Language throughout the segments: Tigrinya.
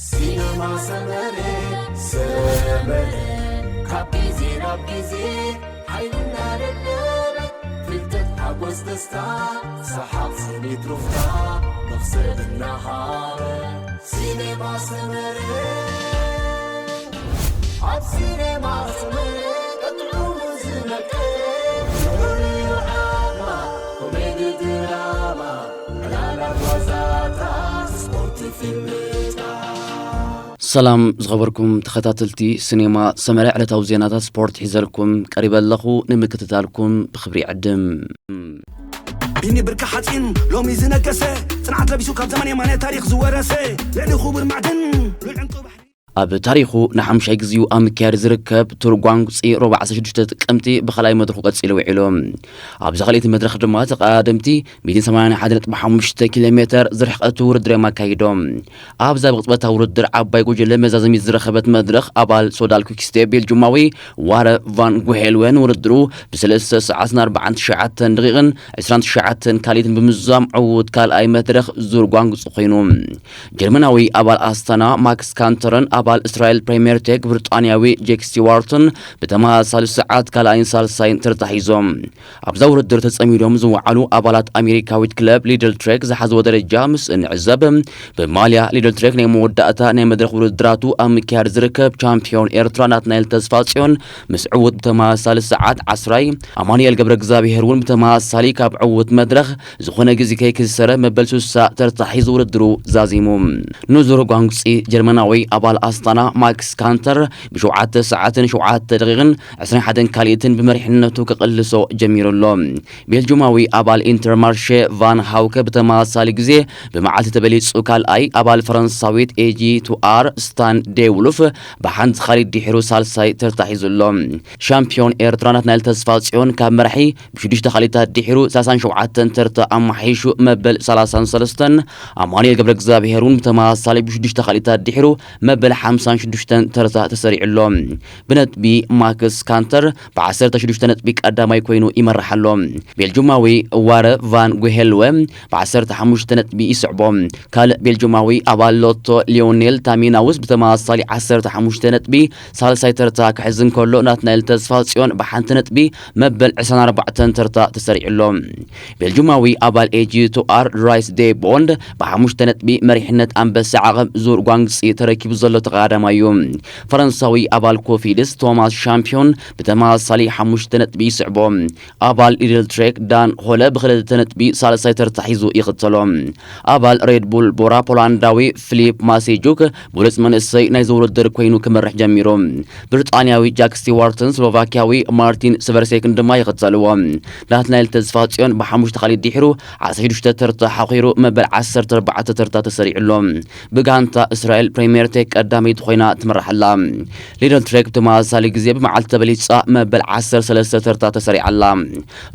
ሲነማ ሰመረ፣ ሰመረ፣ ካብ ግዜ ናብ ግዜ ሓይሉ እናደለበ፣ ፍልጠት፣ ሓጎስ፣ ደስታ፣ ሰሓቕ፣ ስኒት፣ ሩፍታ፣ መኽሰብ እናሃበ፣ ሲነማ ሰመረ፣ ኣብ ሲነማ ሰመረ፣ ጥዑሙ ዝነቀ፣ ፍቕሪ፣ ዓማ፣ ኮሜዲ፣ ድራማ፣ ዕላላት፣ ዋዛታት፣ ስፖርት፣ ፊልምታት። ሰላም ዝኸበርኩም ተኸታተልቲ ሲኔማ ሰመረ፣ ዕለታዊ ዜናታት ስፖርት ሒዘልኩም ቀሪበ ኣለኹ። ንምክትታልኩም ብኽብሪ ይዕድም። ቢኒ ብርካ ሓፂን ሎሚ ዝነገሰ፣ ፅንዓት ለቢሱ ካብ ዘመን የማነ ታሪኽ ዝወረሰ፣ ልዕሊ ክቡር ማዕድን ሉል ዕንቁ ባሕሪ። ኣብ ታሪኹ ንሓምሻይ ግዜኡ ኣብ ምክያድ ዝርከብ ቱር ጓንጉፂ ሮብዓ ዓሰርተ ሽዱሽተ ጥቅምቲ ብኻልኣይ መድረኹ ቀፂሉ ውዒሉ። ኣብዛ ካልኣይቲ መድረኽ ድማ ተቐዳደምቲ ሚእትን ሰማንያን ሓደን ነጥቢ ሓሙሽተ ኪሎ ሜተር ዝርሕቀቱ ውድድር እዮም ኣካይዶም። ኣብዛ ብቕጽበታዊ ውድድር ዓባይ ጉጅለ መዛዘሚት ዝረኸበት መድረኽ፣ ኣባል ሶዳል ኩክስቴ ቤልጁማዊ ዋረ ቫን ጉሄልወ ንውድድሩ ብሰለስተ ሰዓትን ኣርባዓን ትሽዓተን ደቂቕን ዕስራን ትሽዓተን ካልኢትን ብምዝዛም ዕዉት ካልኣይ መድረኽ ዙር ጓንጉጽ ኮይኑ። ጀርመናዊ ኣባል ኣስታና ማክስ ካንተርን ኣባል እስራኤል ፕሪምየር ቴክ ብሪጣንያዊ ጄክ ስቲዋርትን ብተመሳሳሊ ሰዓት ካልኣይን ሳልሳይን ተርታ ሒዞም። ኣብዛ ውድድር ተጸሚዶም ዝወዓሉ ኣባላት ኣሜሪካዊት ክለብ ሊድል ትሬክ ዝሓዝዎ ደረጃ ምስ እንዕዘብ፣ ብማልያ ሊድል ትሬክ ናይ መወዳእታ ናይ መድረኽ ውድድራቱ ኣብ ምክያድ ዝርከብ ቻምፒዮን ኤርትራ ናትናኤል ተስፋጽዮን ምስ ዕዉት ብተመሳሳሊ ሰዓት ዓስራይ፣ ኣማኑኤል ገብረ እግዚኣብሄር እውን ብተመሳሳሊ ካብ ዕዉት መድረኽ ዝኾነ ግዜ ከይክሰረ መበል ስሳ ተርታ ሒዙ ውድድሩ ዛዚሙ። ንዙር ጓንጉጺ ጀርመናዊ ኣባል ኣስታና ማክስ ካንተር ብሸውዓተ ሰዓትን ሸውዓተ ደቂቕን ዕስራን ሓደን ካልኢትን ብመሪሕነቱ ክቕልሶ ጀሚሩ ኣሎ። ቤልጁማዊ ኣባል ኢንተርማርሼ ቫን ሃውከ ብተመሳሳሊ ግዜ ብመዓልቲ ተበሊጹ ካልኣይ፣ ኣባል ፈረንሳዊት ኤጂ ቱ ኣር ስታን ዴውሉፍ ብሓንቲ ካልኢት ድሒሩ ሳልሳይ ተርታ ሒዙ ኣሎ። ሻምፒዮን ኤርትራ ናትናኤል ተስፋጽዮን ካብ መራሒ ብሽዱሽተ ካልኢታት ድሒሩ ሰላሳን ሸውዓተን ተርታ ኣማሓይሹ መበል ሰላሳን ሰለስተን፣ ኣማኑኤል ገብረ እግዚኣብሄር እውን ብተመሳሳሊ ብሽዱሽተ ካልኢታት ድሒሩ መበል ሓምሳን ሽዱሽተን ተርታ ተሰሪዑ ኣሎ። ብነጥቢ ማክስ ካንተር ብዓሰርተ ሽዱሽተ ነጥቢ ቀዳማይ ኮይኑ ይመርሕ ኣሎ። ቤልጁማዊ ዋረ ቫን ጉሄልወ ብዓሰርተ ሓሙሽተ ነጥቢ ይስዕቦ። ካልእ ቤልጁማዊ ኣባል ሎቶ ሊዮኔል ታሚናውስ ብተመሳሳሊ ዓሰርተ ሓሙሽተ ነጥቢ ሳልሳይ ተርታ ክሕዝ እንከሎ፣ ናትናኤል ተስፋጽዮን ብሓንቲ ነጥቢ መበል ዕስራን ኣርባዕተን ተርታ ተሰሪዑ ኣሎ። ቤልጁማዊ ኣባል ኤጂ ቱ ኣር ራይስ ዴ ቦንድ ብሓሙሽተ ነጥቢ መሪሕነት ኣንበሳ ዓቐብ ዙር ጓንግፂ ተረኪቡ ዘሎ ተቐዳዳማይ እዩ። ፈረንሳዊ ኣባል ኮፊድስ ቶማስ ሻምፒዮን ብተመሳሳሊ ሓሙሽተ ነጥቢ ይስዕቦ። ኣባል ሊድል ትሬክ ዳን ሆለ ብክልተ ነጥቢ ሳልሳይ ተርታ ሒዙ ይኽተሎ። ኣባል ሬድ ቡል ቦራ ፖላንዳዊ ፊሊፕ ማሴጁክ ብሉጽ መንእሰይ ናይዚ ውድድር ኮይኑ ክመርሕ ጀሚሩ። ብሪጣንያዊ ጃክ ስቲዋርትን ስሎቫኪያዊ ማርቲን ስቨርሴክን ድማ ይኽተልዎ። ናትናኤል ተስፋጽዮን ብሓሙሽተ ካልኢት ድሒሩ ዓሰርተ ሽዱሽተ ተርታ ሓኺሩ መበል ዓሰርተ ኣርባዕተ ተርታ ተሰሪዑ ኣሎ። ብጋንታ እስራኤል ፕሪምየር ቴክ ቀዳመይቲ ኮይና ትምራሕ ኣላ። ሊድል ትሬክ ብተመሳሳሊ ግዜ ብመዓልቲ ተበሊጻ መበል ዓሰርተ ሰለስተ ተርታ ተሰሪዓ ኣላ።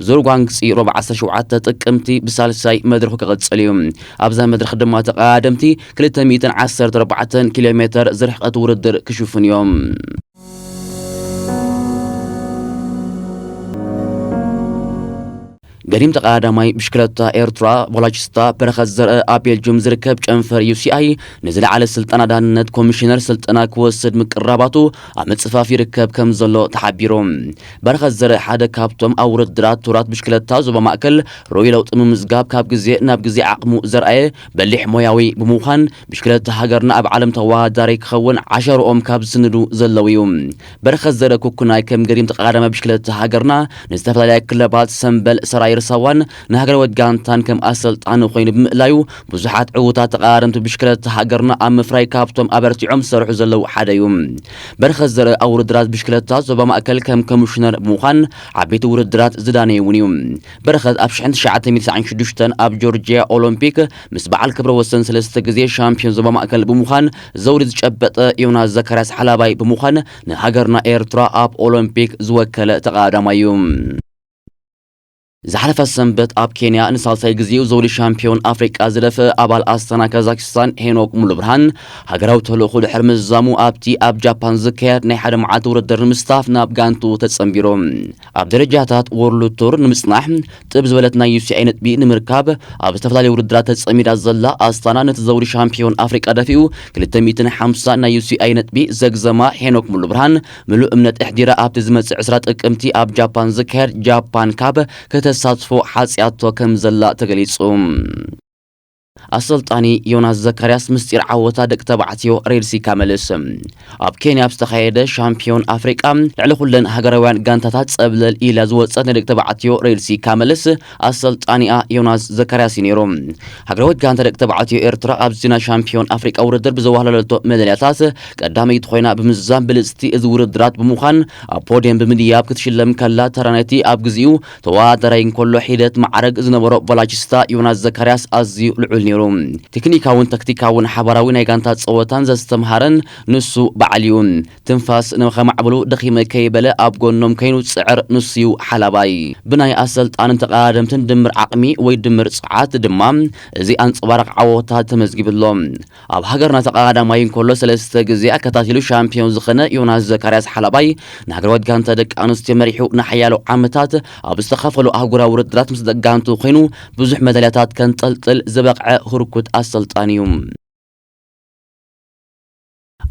ዙር ጓንግፂ ሮብ ዓሰርተ ሸውዓተ ጥቅምቲ ብሳልሳይ መድረኹ ክቕጽል እዩ። ኣብዛ መድረኽ ድማ ተቐዳደምቲ ክልተ ሚእትን ዓሰርተ ኣርባዕተን ኪሎ ሜተር ዝርሕቀት ውድድር ክሽፍኑ እዮም። ገዲም ተቐዳዳማይ ብሽክለታ ኤርትራ ቮላችስታ በረኸት ዘርአ ኣብ ቤልጅም ዝርከብ ጨንፈር ዩ ሲ ኣይ ንዝለዓለ ስልጠና ዳንነት ኮሚሽነር ስልጠና ክወስድ ምቅራባቱ ኣብ ምጽፋፍ ይርከብ ከም ዘሎ ተሓቢሩ። በረኸት ዘርአ ሓደ ካብቶም ኣብ ውድድራት ቱራት ብሽክለታ ዞባ ማእከል ርኡይ ለውጢ ምምዝጋብ ካብ ግዜ ናብ ግዜ ዓቕሙ ዘርኣየ በሊሕ ሞያዊ ብምዃን ብሽክለታ ሃገርና ኣብ ዓለም ተወዳዳሪ ክኸውን ዓሸርኦም ካብ ዝስንዱ ዘለዉ እዩ። በረኸት ዘርአ ኩኩናይ ከም ገዲም ተቐዳዳማይ ብሽክለታ ሃገርና ንዝተፈላለያ ክለባት ሰምበል ሰራይ ርሳዋን ንሃገራዊት ጋንታን ከም ኣሰልጣኒ ኮይኑ ብምእላዩ ብዙሓት ዕዉታት ተቐዳደምቲ ብሽክለታ ሃገርና ኣብ ምፍራይ ካብቶም ኣበርቲዖም ዝሰርሑ ዘለዉ ሓደ እዩ። በረኸት ዘርአ ኣብ ውድድራት ብሽክለታ ዞባ ማእከል ከም ኮሚሽነር ብምዃን ዓበይቲ ውድድራት ዝዳነየ እውን እዩ። በረኸት ኣብ ሽሕን ትሽዓተ ሚእትን ተስዓን ሽዱሽተን ኣብ ጆርጅያ ኦሎምፒክ ምስ በዓል ክብረ ወሰን ሰለስተ ግዜ ሻምፒዮን ዞባ ማእከል ብምዃን ዘውዲ ዝጨበጠ ዮናስ ዘካርያስ ሓላባይ ብምዃን ንሃገርና ኤርትራ ኣብ ኦሎምፒክ ዝወከለ ተቐዳዳማይ እዩ። ዝሓለፈ ሰንበት ኣብ ኬንያ ንሳልሳይ ግዜኡ ዘውዲ ሻምፒዮን ኣፍሪቃ ዝደፍአ ኣባል ኣስታና ካዛክስታን ሄኖክ ሙሉብርሃን፣ ሃገራዊ ተልእኾ ድሕሪ ምዝዛሙ ኣብቲ ኣብ ጃፓን ዝካየድ ናይ ሓደ መዓልቲ ውድድር ንምስታፍ ናብ ጋንቱ ተጸንቢሩ። ኣብ ደረጃታት ወርልድ ቱር ንምጽናሕ ጥብ ዝበለት ናይ ዩ ሲ ኣይ ነጥቢ ንምርካብ ኣብ ዝተፈላለዩ ውድድራት ተጸሚዳ ዘላ ኣስታና፣ ነቲ ዘውዲ ሻምፒዮን ኣፍሪቃ ደፊኡ ክልተ ሚእትን ሓምሳን ናይ ዩ ሲ ኣይ ነጥቢ ዘግዘማ ሄኖክ ሙሉብርሃን፣ ምሉእ እምነት ኣሕዲራ ኣብቲ ዝመጽእ ዕስራ ጥቅምቲ ኣብ ጃፓን ዝካየድ ጃፓን ካፕ ከተሳትፎ ሓጽያቶ ከም ዘላ ተገሊጹ። ኣሰልጣኒ ዮናስ ዘካርያስ ምስጢር ዓወታ ደቂ ተባዕትዮ ሬድሲ ካመልስ። ኣብ ኬንያ ኣብ ዝተኻየደ ሻምፒዮን ኣፍሪቃ ልዕሊ ኩለን ሃገራውያን ጋንታታት ጸብለል ኢላ ዝወጸት ናይ ደቂ ተባዕትዮ ሬድሲ ካመልስ ኣሰልጣኒኣ ዮናስ ዘካርያስ እዩ ነይሩ። ሃገራዊት ጋንታ ደቂ ተባዕትዮ ኤርትራ ኣብዚ ናይ ሻምፒዮን ኣፍሪቃ ውድድር ብዘዋህለለቶ መዳልያታት ቀዳመይቲ ኮይና ብምዝዛም ብልጽቲ እዚ ውድድራት ብምዃን ኣብ ፖድየም ብምድያብ ክትሽለም ከላ፣ ተራ ናይቲ ኣብ ግዜኡ ተወዳዳራይ እንከሎ ሒደት ማዕረግ ዝነበሮ ቦላቺስታ ዮናስ ዘካርያስ ኣዝዩ ልዑል ነይሩ። ቴክኒካውን ታክቲካውን ሓባራዊ ናይ ጋንታ ጸወታን ዘስተምሃረን ንሱ በዓል እዩ። ትንፋስ ንኸማዕብሉ ደኺመ ከይበለ ኣብ ጎኖም ከይኑ ዝጽዕር ንሱዩ ሓላባይ። ብናይ ኣሰልጣንን ተቐዳደምትን ድምር ዓቕሚ ወይ ድምር ጽዓት ድማ እዚ ኣንጸባራቕ ዓወታት ተመዝጊብሎ። ኣብ ሃገርና ተቐዳዳማይ እንከሎ ሰለስተ ግዜ ኣከታቲሉ ሻምፒዮን ዝኾነ ዮናስ ዘካርያስ ሓላባይ፣ ንሃገራዊት ጋንታ ደቂ ኣንስትዮ መሪሑ ንሓያሎ ዓመታት ኣብ ዝተኻፈሉ ኣህጉራዊ ውድድራት ምስ ደጋንቱ ኮይኑ ብዙሕ መዳልያታት ከንጠልጥል ዝበቕዐ ህርኩት ኣሰልጣኒ እዩ።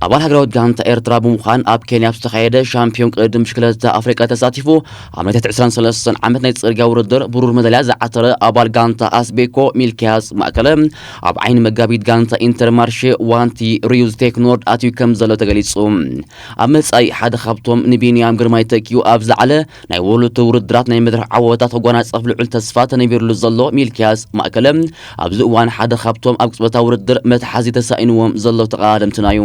ኣባል ሃገራዊት ጋንታ ኤርትራ ብምዃን ኣብ ኬንያ ኣብ ዝተኻየደ ሻምፒዮን ቅድድም ብሽክለታ ኣፍሪቃ ተሳቲፉ ኣብ ናይ ትሕቲ ዕስራን ሰለስተን ዓመት ናይ ጽርግያ ውድድር ብሩር መዳልያ ዝዓተረ ኣባል ጋንታ ኣስቤኮ ሚልኪያስ ማእከለ፣ ኣብ ዓይኒ መጋቢት ጋንታ ኢንተርማርሼ ዋንቲ ሪዩዝ ቴክኖርድ ኣትዩ ከም ዘሎ ተገሊጹ። ኣብ መጻኢ ሓደ ካብቶም ንቢንያም ግርማይ ተኪኡ ኣብ ዝለዓለ ናይ ወርልድ ቱር ውድድራት ናይ መድረኽ ዓወታት ክጓናጸፍ ልዑል ተስፋ ተነቢርሉ ዘሎ ሚልኪያስ ማእከለ፣ ኣብዚ እዋን ሓደ ካብቶም ኣብ ቅጽበታዊ ውድድር መትሓዚ ተሳኢንዎም ዘለዉ ተቐዳደምትና እዩ።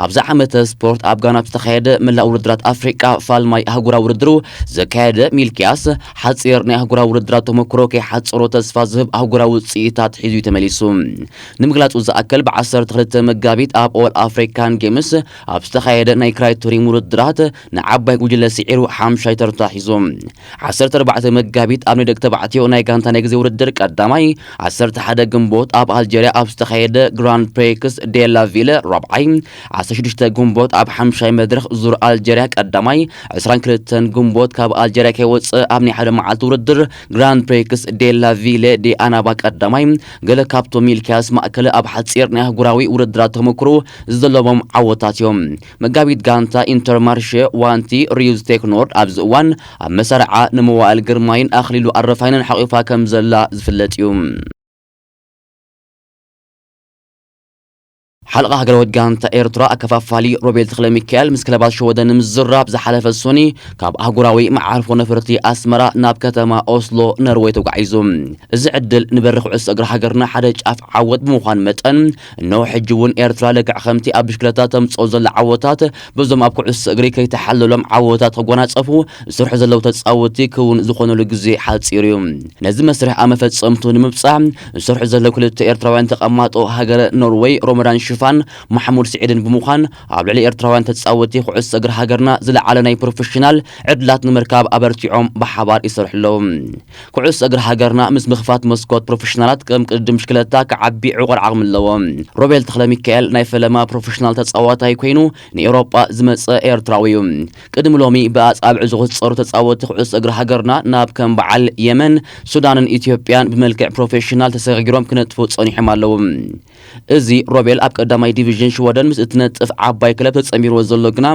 ኣብዚ ዓመተ ስፖርት ኣብ ጋና ኣብ ዝተኻየደ መላእ ውድድራት ኣፍሪቃ ፋልማይ ኣህጉራዊ ውድድሩ ዘካየደ ሚልኪያስ፣ ሓጺር ናይ ኣህጉራዊ ውድድራት ተመክሮ ከይሓጸሮ ተስፋ ዝህብ ኣህጉራዊ ውጽኢታት ሒዙ እዩ ተመሊሱ። ንምግላጹ ዝኣክል፣ ብዓሰርተ ክልተ መጋቢት ኣብ ኦል ኣፍሪካን ጌምስ ኣብ ዝተኻየደ ናይ ክራይቶሪም ውድድራት ንዓባይ ጉጅለ ስዒሩ ሓምሻይ ተርታ ሒዙ። ዓሰርተ ኣርባዕተ መጋቢት ኣብ ናይ ደቂ ተባዕትዮ ናይ ጋንታ ናይ ግዜ ውድድር ቀዳማይ፣ ዓሰርተ ሓደ ግንቦት ኣብ ኣልጀርያ ኣብ ዝተኻየደ ግራንድ ፕሪክስ ዴላ ቪለ ራብዓይ፣ ዓሰርተ ሽዱሽተ ግንቦት ኣብ ሓምሻይ መድረኽ ዙር ኣልጀርያ ቀዳማይ፣ ዕስራን ክልተን ግንቦት ካብ ኣልጀርያ ከይወጸ ኣብ ናይ ሓደ መዓልቲ ውድድር ግራንድ ፕሪክስ ዴላ ቪለ ዴ ኣናባ ቀዳማይ፣ ገለ ካብቶም ሚልኪያስ ማእከለ ኣብ ሓጺር ናይ ኣህጉራዊ ውድድራት ተመክሮ ዝዘለቦም ዓወታት እዮም። መጋቢት ጋንታ ኢንተርማርሼ ዋንቲ ሪዩዝ ቴክኖርድ ኣብዚ እዋን ኣብ መሳርዓ ንመዋእል ግርማይን ኣኽሊሉ ኣረፋይነን ሓቒፋ ከም ዘላ ዝፍለጥ እዩ። ሓለቓ ሃገራዊት ጋንታ ኤርትራ ኣከፋፋሊ ሮቤል ተኽለሚካኤል ምስ ክለባት ሽወደን ንምዝራብ ዝሓለፈ ሶኒ ካብ ኣህጉራዊ መዓርፎ ነፈርቲ ኣስመራ ናብ ከተማ ኦስሎ ነርወይ ተጓዒዙ። እዚ ዕድል ንበሪ ኩዕሶ እግሪ ሃገርና ሓደ ጫፍ ዓወት ብምዃን መጠን፣ እነሆ ሕጂ እውን ኤርትራ ልክዕ ከምቲ ኣብ ብሽክለታ ተምጽኦ ዘላ ዓወታት በዞም ኣብ ኩዕሶ እግሪ ከይተሓለሎም ዓወታት ክጎናጸፉ ዝሰርሑ ዘለዉ ተጻወትቲ ክውን ዝኾነሉ ግዜ ሓጺር እዩ። ነዚ መስርሕ ኣብ መፈጸምቱ ንምብጻሕ ዝሰርሑ ዘለዉ ክልተ ኤርትራውያን ተቐማጦ ሃገረ ኖርወይ ሮመዳን ሽፋን ማሕሙድ ስዒድን ብምዃን ኣብ ልዕሊ ኤርትራውያን ተጻወትቲ ኩዕሶ እግሪ ሃገርና ዝለዓለ ናይ ፕሮፌሽናል ዕድላት ንምርካብ ኣበርቲዖም ብሓባር ይሰርሑ ኣለዉ። ኩዕሶ እግሪ ሃገርና ምስ ምኽፋት መስኮት ፕሮፌሽናላት ከም ቅድድም ብሽክለታ ክዓቢ ዕቑር ዓቕሚ ኣለዎ። ሮቤል ተኽለሚካኤል ናይ ፈለማ ፕሮፌሽናል ተጻዋታይ ኮይኑ ንኤውሮጳ ዝመጸ ኤርትራዊ እዩ። ቅድሚ ሎሚ ብኣጻብዕ ዝቑጸሩ ተጻወትቲ ኩዕሶ እግሪ ሃገርና ናብ ከም በዓል የመን፣ ሱዳንን ኢትዮጵያን ብመልክዕ ፕሮፌሽናል ተሰጋጊሮም ክነጥፉ ጸኒሖም ኣለዉ። እዚ ሮቤል ኣብ ቀዳማይ ዲቪዥን ሽወደን ምስ እትነጥፍ ዓባይ ክለብ ተጸንቢርዎ ዘሎ ግና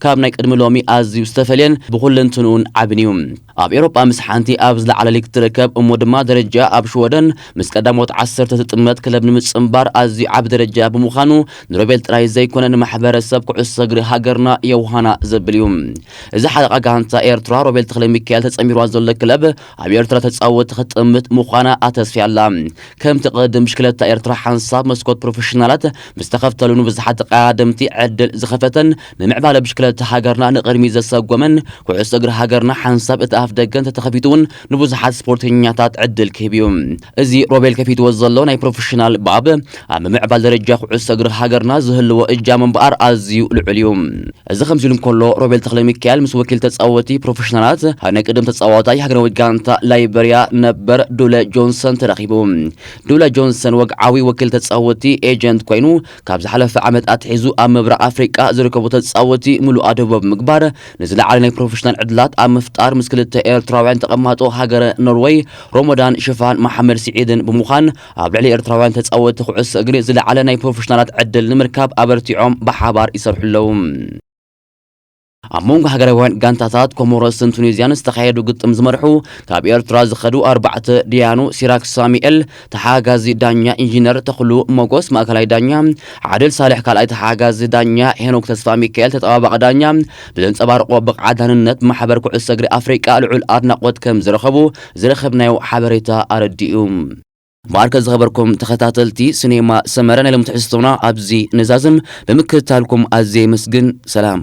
ካብ ናይ ቅድሚ ሎሚ ኣዝዩ ዝተፈልየን ብኹለንትንኡን ዓብን እዩ። ኣብ ኤውሮጳ ምስ ሓንቲ ኣብ ዝለዓለ ሊግ ትርከብ እሞ ድማ ደረጃ ኣብ ሽወደን ምስ ቀዳሞት ዓሰርተ ትጥመት ክለብ ንምጽንባር ኣዝዩ ዓቢ ደረጃ ብምዃኑ ንሮቤል ጥራይ ዘይኮነ ንማሕበረሰብ ኩዕሶ እግሪ ሃገርና የውሃና ዘብል እዩ። እዚ ሓለቓ ጋንታ ኤርትራ ሮቤል ተኽለሚካኤል ተጸንቢርዋ ዘሎ ክለብ ኣብ ኤርትራ ተጻወቲ ክትጥምት ምዃና ኣተስፍያ ኣላ። ከምቲ ቅድም ብሽክለታ ኤርትራ ሓንሳብ መስኮት ፕሮፌሽናላት ዝተኸፍተሉ ንብዙሓት ተቐዳደምቲ ዕድል ዝኸፈተን፣ ንምዕባለ ብሽክለታ ሃገርና ንቕድሚት ዘሰጎመን፣ ኩዕሶ እግሪ ሃገርና ሓንሳብ እቲ ኣፍ ደገ እንተተኸፊቱ እውን ንብዙሓት ስፖርተኛታት ዕድል ክህብ እዩ። እዚ ሮቤል ከፊትዎ ዘሎ ናይ ፕሮፌሽናል ባብ ኣብ ምምዕባል ደረጃ ኩዕሶ እግሪ ሃገርና ዝህልዎ እጃም እምበኣር ኣዝዩ ልዑል እዩ። እዚ ከምዚ ኢሉ እንከሎ፣ ሮቤል ተኽለ ሚካኤል ምስ ወኪል ተጻወቲ ፕሮፌሽናላት ናይ ቅድም ተጻዋታይ ሃገራዊት ጋንታ ላይበርያ ነበር ዱለ ጆንሰን ተራኺቡ። ዱለ ጆንሰን ወግዓዊ ወኪል ተጻወቲ ኤጀንት ኮይኑ፣ ካብ ዝሓለፈ ዓመት ኣትሒዙ ኣብ ምብራቕ ኣፍሪቃ ዝርከቡ ተጻወቲ ምሉእ ኣደቦ ብምግባር ንዝለዓለ ናይ ፕሮፌሽናል ዕድላት ኣብ ምፍጣር ምስ ክልተ ኤርትራውያን ተቐማጦ ሃገረ ኖርወይ ሮሞዳን ሽፋን መሓመድ ስዒድን ብምዃን ኣብ ልዕሊ ኤርትራውያን ተጻወቲ ኩዕሶ እግሪ ዝለዓለ ናይ ፕሮፌሽናላት ዕድል ንምርካብ ኣበርቲዖም ብሓባር ይሰርሑ ኣለዉ። ኣብ መንጎ ሃገራውያን ጋንታታት ኮሞሮስን ቱኒዝያን ዝተኻየዱ ግጥም ዝመርሑ ካብ ኤርትራ ዝኸዱ ኣርባዕተ ዲያኑ ሲራክ ሳሙኤል፣ ተሓጋዚ ዳኛ ኢንጂነር ተኽሉ ሞጎስ፣ ማእከላይ ዳኛ ዓድል ሳልሕ፣ ካልኣይ ተሓጋዚ ዳኛ ሄኖክ ተስፋ ሚካኤል፣ ተጠባባቂ ዳኛ ብዘንጸባርቆ ብቕዓት ዳንነት ማሕበር ኩዕሶ እግሪ ኣፍሪቃ ልዑል ኣድናቖት ከም ዝረኸቡ ዝረኸብናዮ ሓበሬታ ኣረዲኡ። ማርከ ዝኸበርኩም ተኸታተልቲ ሲኔማ ሰመረ፣ ናይ ሎም ትሕዝቶና ኣብዚ ንዛዝም። ብምክትታልኩም ኣዝየ የመስግን። ሰላም።